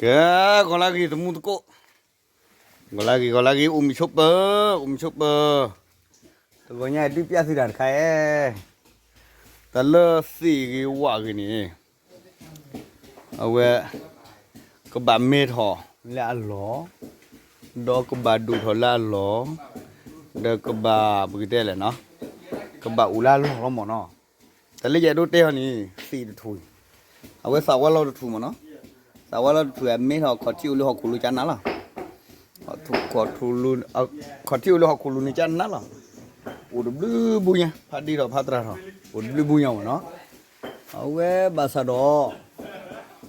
ကဲ, ဂီၤလၢဂ့ၤ တမူသကိး, ဂီၤလၢဂ့ၤ ဂီၤလၢဂ့ၤ အိၣ်မုာ်ဆိးပၢၤ အိၣ်မုာ်ဆိးပၢၤ, တဂီၤညါဒုးပျၢ်သုတၢ်တခါအံၤ, တၢ်လၢသ့ၣ်ဂ့ၤဝၣ်ဂ့ၤန့ၣ် အဝဲ ကဘၣ်မဲထီၣ်လၢအလီၢ်, ဒီးကဘၣ်ဒိၣ်ထီၣ်လၢအလီၢ်, ဒီးကဘၣ် ပကတဲလဲၣ်နီၤ, ကဘၣ်အိၣ်လၢအလီၢ်လီၤမၢ်နီၤ. တၢ်လၢယအဲၣ်ဒိးတဲအီၤန့ၣ် သ့ၣ်တထူၣ်အံၤ, အဝဲသးဝါလီၤတထူၣ်မၢ်နီၤ, သးဝါလီၤတထူၣ်အံၤ အမဲထီၣ်ခီၣ်ထံးအိၣ်လၢဟီၣ်ခိၣ်လိၤကနၣ်လီၤ, ခီၣ်ထံးအိၣ်လၢဟီၣ်ခိၣ်လိၤန့ၣ်ကနၣ်လီၤ, အိၣ်တဘျုးဘိညါ ဖးဒ့ထီၣ်ဖးတြၢ်ထီၣ် အိၣ်တဘျုးဘိညါမၢ်နီၤ. အဝဲဘၣ်ဆၣ်ဒီး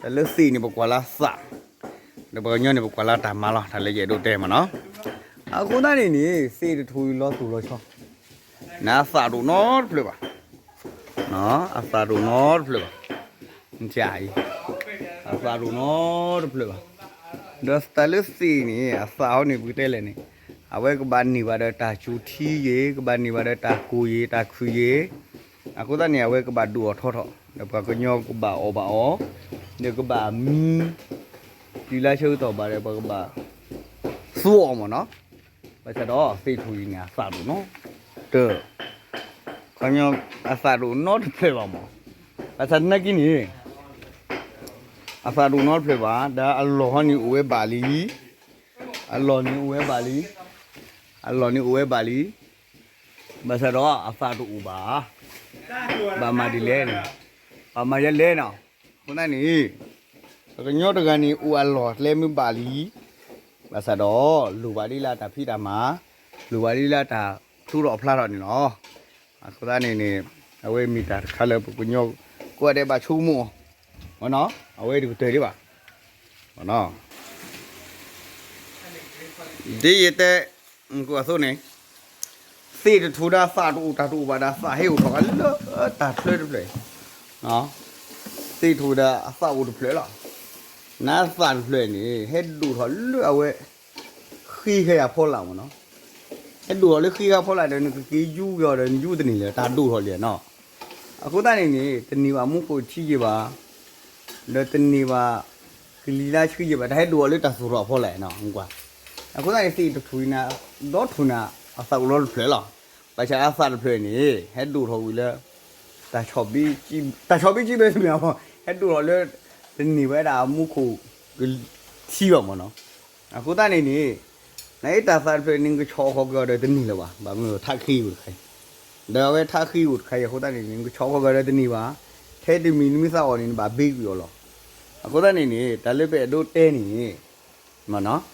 တၢ်လၢသ့ၣ်န့ၣ် ပကွၢ်လၢသး, ဒီးပှၤကညီန့ၣ် ပကွၢ်လၢတၢ်မၤလီၤ တၢ်လၢယအဲၣ်ဒိးတဲမၢ်နီၤ. အဃိသတးန့ၣ်န့ၣ် သ့ၣ်တထူၣ်အံၤလီၤသူၣ်လီၤဆီ, နအသးတအိၣ်နီတဖျၢၣ်ဘၣ်, အသးတအိၣ်နီတဖျၢၣ်ဘၣ်, အံၤ အသးတအိၣ်နီတဖျၢၣ်ဘၣ်, ဒီးတၢ်လၢသ့ၣ်န့ၣ် အသးဟီန့ၣ် ပကတဲလဲၣ်န့ၣ်, အဝဲကဘၣ်န့ၢ်ဘၣ်ဒီးတၢ်စူၤထံယ့ၤ ကဘၣ်န့ၢ်ဘၣ်ဒီးတၢ်ကိၢ်ယ့ၤ တၢ်ခုၣ်ယ့ၤ, အဃိသတးန့ၣ် အဝဲကဘၣ်ဒိၣ်အီၤထီထီၣ် ဒီးပှၤကညီကဘၣ်အီၣ်ဘၣ်အီၤ, ဒီးကဘၣ်မံ တုၤလၢဆၢကတီၢ်ဘၣ်ဒီး ပှၤကဘၣ်သူအီၤမၢ်နီၤ. ဘၣ်ဆၣ်ဒီးသ့ၣ်ထူၣ်အံၤန့ၣ် အသးတအိၣ်နီတ, ခီညီ အသးတအိၣ်နီတဖျၢၣ်ဘၣ်မၢ်, ဘၣ်ဆၣ်သနာ်က့န့ၣ် အသးတအိၣ်နီတဖျၢၣ်ဘၣ် ဒီးအလီၢ်ဟီန့ၣ်အိၣ်ဝဲဘၣ်လံ, အလီၢ်န့ၣ်အိၣ်ဝဲဘၣ်လံ, အလီၢ်န့ၣ်အိၣ်ဝဲဘၣ်လံ, ဘၣ်ဆၣ်ဒီးအသးတအိၣ်ဘၣ်, ဘၣ်မၤဒ်လဲၣ်န့ၣ်, ဘၣ်မၤယဲလဲၣ်နီၤ. အဃိသတးန့ၣ် ပှၤကညီတဂၤန့ၣ် အိၣ်အလီၢ်ကျဲမ့ၢ်ဘၣ်လံ, ဘၣ်ဆၣ်ဒီး လိၣ်ဘၣ်ဒ်လၢအတၢ်ဖံးတၢ်မၤ, လိၣ်ဘၣ်ဒ်လၢတၢ်ထူးထီၣ်ဖျါထီၣ်န့ၣ်လီၤ. အဃိသတးန့ၣ်န့ၣ် အဝဲမ့ၢ်တၢ်တခါလၢပှၤကညီ ကိးဂၤဒဲးဘၣ်ဆိကမိၣ်အီၤ, အဝဲတကတၢၢ်ဒံးဘၣ် ဒ်ယတဲ ကိးအသိးန့ၣ်, သ့ၣ်တထူၣ်ဒီးအသးတအိၣ် တၢ်တအိၣ်ဘၣ်ဒီးအသးဟဲအိၣ်ထီၣ်ကလၢတၢ်ချၢတဖျၢၣ်, သ့ၣ်တထူၣ်ဒီးအသးအိၣ်တဖျၢၣ်လီၤ. နသးတဖျၢၣ်န့ၣ် ဟဲဒိၣ်ထီၣ်လၢအဝဲ ဃံခဲယၤဖီလာ်မၢ်နီၤ, ဟဲဒိၣ်ထီၣ်လၢဃံခဲဖီလာ်ဒီး နကက့ၤယူက့ၤအီၤဒီး နယူတန့ၢ်လၢၤ တၢ်ဒိၣ်ထီၣ်လံနီၤ. အဃိသတးန့ၣ်န့ၣ် တန့ၢ်ဘၣ်မူခိၣ်ထံယ့ၤဘၣ်, ဒီးတန့ၢ်ဘၣ် ကလံၤလါဆှံယ့ၤဘၣ် တၢ်ဟဲဒိၣ်ထီၣ်လၢတၢ်သူၣ်ထီၣ်အဖီလာ်နီၤ ကွၢ်. အဃိသတးန့ၣ် သ့ၣ်တထူၣ်အံၤန့ၣ် ဒီထူၣ်န့ၣ် အသးအိၣ်လီၤတဖျၢၣ်လီၤ. ဘၣ်ဆၣ်အသးတဖျၢၣ်န့ၣ် ဟဲဒိၣ်ထီၣ်ဝံၤလၢ တၢ်ဆီၣ်ဘံၣ်, တၢ်ဆီၣ်ဘံၣ်စံးဘၢစံးမ့ၢ်အီၤ, ဟဲဒိၣ်ထီၣ်လၢ တန့ၢ်ဝဲဒၣ်အမူခိၣ်ကထံဘၣ်မၢ်နီၤ. အဃိသတးန့ၣ်န့ၣ် နအံၤတၢ်သးတဖျၢၣ်န့ၣ် နကဆီၣ်ခီၣ်က့ၤအီၤဒီးတန့ၢ်လၢၤဘၣ်, ဘၣ်မနုၤထးဃံအိၣ်တခါအံၤ, ဒီးအဝဲထးဃံအိၣ်တခါအံၤ အဃိသတးန့ၣ် နကဆီၣ်ခီၣ်က့ၤအီၤဒီးတန့ၢ်ဘၣ်, ထဲတမံၤနမ့ၢ်သးအီၣ်န့ၣ် နဘၣ်ဘ့ကွံာ်အီၤလီၤ. အဃိသတးန့ၣ်န့ၣ် တၢ်လၢပအဲၣ်ဒိးတဲန့ၣ် မ့ၢ်နီၤ,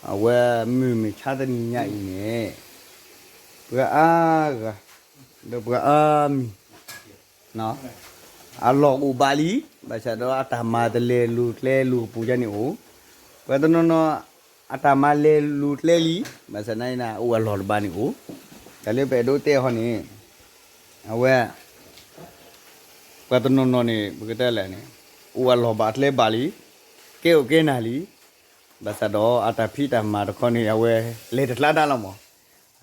အဝဲမုၢ်မဆါတနံၤညါအံၤန့ၣ် ပှၤအါဂၤ ဒီးပှၤအါမံၤ အလီၢ်အိၣ်ဘၣ်လံ, ဘၣ်ဆၣ်ဒီးအတၢ်မၤတလဲၤလိၤကျဲလိၤကပူၤယါန့ၣ်အိၣ်, ပှၤတနီၤနီၤ အတၢ်မၤလဲၤလိၤကျဲလံ, ဘၣ်ဆၣ်နာ်အံၤန့ၣ် အိၣ်အလီၢ်တဘၣ်န့ၣ်အိၣ်, တၢ်လၢပအဲၣ်ဒိးတဲဟီန့ၣ် အဝဲ ပှၤတနီၤနီၤန့ၣ် ပကတဲလဲၣ်န့ၣ် အိၣ်အလီၢ်ဘၣ်ကျဲဘၣ်လံ, ကဲအိၣ်ကဲနၤလံ, ဘၣ်ဆၣ်ဒီးအတၢ်ဖံးတၢ်မၤတခီန့ၣ် အဝဲလဲၤတကျါဒၣ်လီၤမး,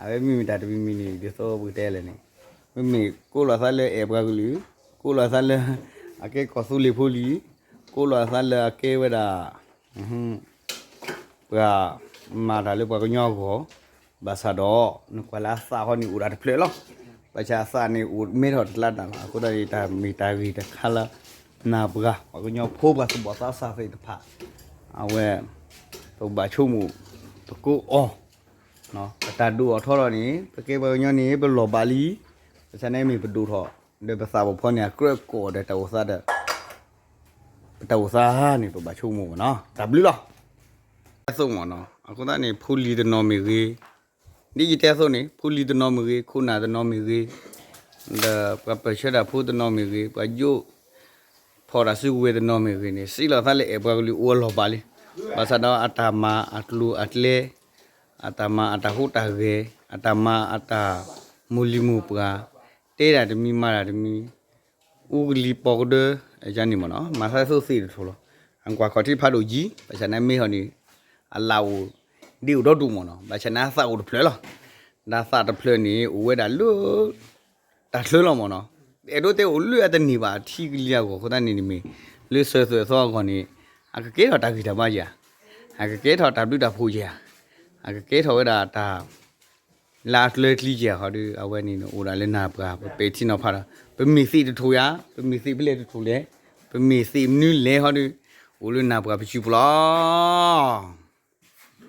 အဝဲမ့မ့ၢ်တၢ်တမံၤမံၤန့ၣ် ဒ်သိးပကတဲလဲၣ်န့ၣ် မ့မ့ၢ်ကိးလီၤသးလၢအဲၣ်ပှၤကလုာ်, ကိးလီၤသးလၢ အကဲကီၢ်သူလ့ၤဖိလံ, ကိးလီၤသးလၢအကဲဝဲဒၣ် ပှၤမၤတၢ်လၢပှၤကညီအဂီၢ်, ဘၣ်ဆၣ်ဒီး နကွၢ်လၢအသးဃီန့ၣ်အိၣ်ဒၣ်တဖျၢၣ်လီၤ. ဘၣ်ဆၣ်အသးန့ၣ်အိၣ်မဲထီၣ်တကျါဒၣ်လီၤ. အဃိသတးန့ၣ် တၢ်မ့ၢ်တၢ်ဂ့ၢ်တခါလၢ နၢ်ပှၤ ပှၤကညီဖိပှၤသူၣ်ဘီၣ်သးစၢ်သ့ၣ်တဖၣ် အဝဲ ပဘၣ်ဆိကမိၣ်သကိးအီၤ, ပတၢ်ဒိၣ်အီၤထီထီၣ်န့ၣ် ပကဲပှၤကညီန့ၣ် ပလီၢ်ဘၣ်လံ, ဘၣ်ဆၣ်န့ၣ်မ့ၢ်ပဒိၣ်ထီၣ် ဒီးပသးပူၤဖီန့ၣ် အကြၢးကိးဒီးတၢ်အိၣ်သးဒီး ပတၢ်အိၣ်သးန့ၣ် ပဘၣ်ဆိကမိၣ်မ့ၢ်နီၤ တၢ်ဘျုးလီၤ. အသိးမ့ၢ်နီၤ အဃိသတးန့ၣ် ဖိလံၤတနီၤမ့ၢ်ဂ့ၤ, ဒ်ယတဲအသိးန့ၣ် ဖိလံၤတနီၤမ့ၢ်ဂ့ၤ, ခိၣ်နၢ်တနီၤမ့ၢ်ဂ့ၤ, ဒီးပှၤပၢၢ်ဆၢတၢ်ဖိတနီၤမ့ၢ်ဂ့ၤ, ပှၤယိးဖီၣ်တၢ်စုကဝဲၤတနီၤမ့ၢ်ဂ့ၤန့ၣ် စံးလီၤသးလၢအဲၣ်ပှၤကလုာ်အိၣ်အလီၢ်ဘၣ်လံ. ဘၣ်ဆၣ်ဒီးအတၢ်မၤအကျိၤအကျဲ, အတၢ်မၤအတၢ်ဟူးတၢ်ဂဲၤ, အတၢ်မၤအတၢ်မိၢ်လံၤမိၢ်ပှၢ်, တဲတၢ်တမံၤမၤတၢ်တမံၤ, အူကလံၤပီၤကဒၢ ယန့ၣ်မ့ၢ်နီၤ မၤသးသိၣ်သ့ၣ်တထူၣ်လီၤ. အကွၢ်ခီၣ်ထံးဖးဒိၣ်ယံၤ ဘၣ်ဆၣ်န့ၣ်မ့ၢ်ဟီန့ၣ် အလၣ်အိၣ်ဒ့အိၣ်ဒီဒူၣ်မ့ၢ်နီၤ ဘၣ်ဆၣ်န့ၣ်အသးအိၣ်တဖျၢၣ်လီၤ. ဒီးသးတဖျၢၣ်န့ၣ် အိၣ်ဝဲဒၣ်လၢ တၢ်ချၢလီၤမ့ၢ်နီၤ. အဲၣ်ဒိးတဲအိၣ်လၢအတန့ၢ်ဘၣ်ထံကလံၤအဂီၢ်အဃိသတးန့ၣ်မ့ၢ် လၢစၢၤသွဲၣ်သီအဂီၢ်န့ၣ် အကကဲထီၣ်တၢ်ဂံၢ်တၢ်ဘါယၤ, အကကဲထီၣ်တၢ်ဘျုးတၢ်ဖှိၣ်ယၤ, အကကဲထီၣ်ဝဲဒၣ်တၢ် လၢအကျၢၤကျံယၤဃီဒီး အဝဲန့ၣ်အိၣ်ဒၣ်လၢနၢ်ပှၤ ပပဲာ်ထံနီၤဖးဒီး ပမ့ၢ်သ့ၣ်တထူၣ်ယၤ, ပမ့ၢ်သ့ၣ်ဖဲလဲၣ်တထူၣ်လဲၣ်, ပမ့ၢ်သ့ၣ်မနုၤလဲၣ်ဃီဒီး အိၣ်လၢနၢ်ပှၤပစုပူၤလီၤ.